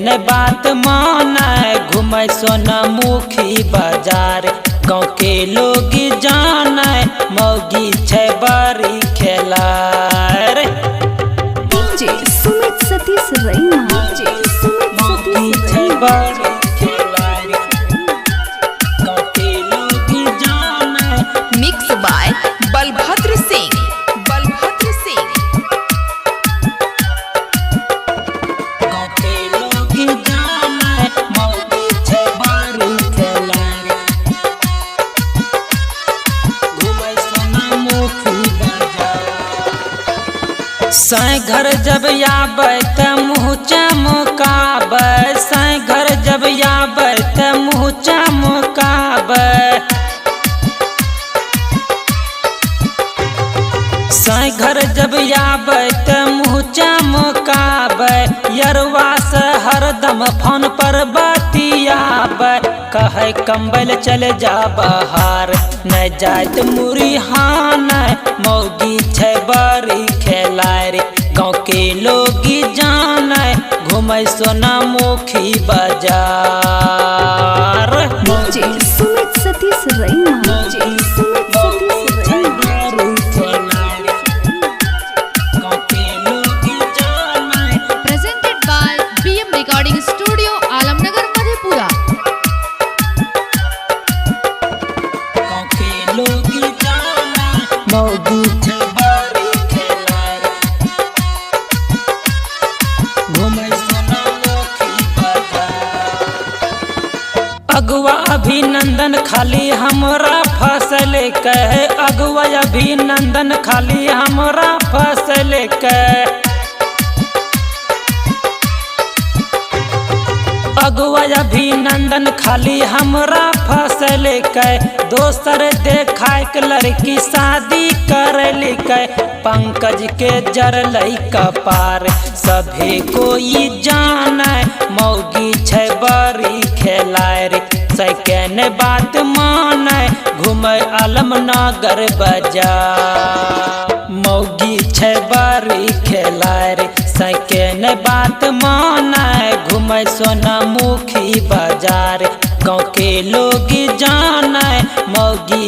सैकेन बात मानै, घुमै सोनामुखी बाजार। गाँव के लोग जानै, मौगी छै बड़ी खेलार। डीजे सुमित सतीश रैना, डीजे सुमित मौगी सतीश छै रैना। बड़ी खेलार। गाँव के लोग जानै। Mix by Balbhadra Singh, Balbhadra Singh. गाँव के लोग जानै, मौगी छै बड़ी खेलार। घुमै सोनामुखी बाजार। साँइ घर जब आबै त मुँह चमकाबै, साँइ घर जब आबै त मुँह चमकाबै। साँइ घर जब आबै त मुँह चमकाबै, यरवा से हरदम फोन पर बतियाबै। कहै कम्बल चल जा बाहर, न जाइत मुरिहान, मौगी छै बड़ी खेलार। गाँव के लोग जानै, घुमै सोनामुखी बाजार। डीजे सुमित सतीश रैना, डीजे सुमित मौगी सतीश छै रैना। बड़ी खेलार। गाँव के लोग जानै। Presented by BM Recording Studio, Alamnagar, Madhepura. गाँव के लोग जानै, मौगी छै बड़ी खेलार। घुमै सोनामुखी बाजार। अगुआ अभिनंदन खाली हमरा फसल के, अगुआ अभिनंदन खाली हमरा फसल के। अगुआ अभिनंदन खाली हमरा फसल के, दोसर देखाय के लड़की शादी कर के। पंकज के जरलै कपार, सभे कोई जानै, मौगी छै बड़ी खेलार। सैकेन बात मानै, घुमै आलमनगर बाजार। मौगी छै बड़ी खेलार, सैकेन बात मानै, घुमै सोनामुखी बाजार। गाँव के लोग जानै, मौगी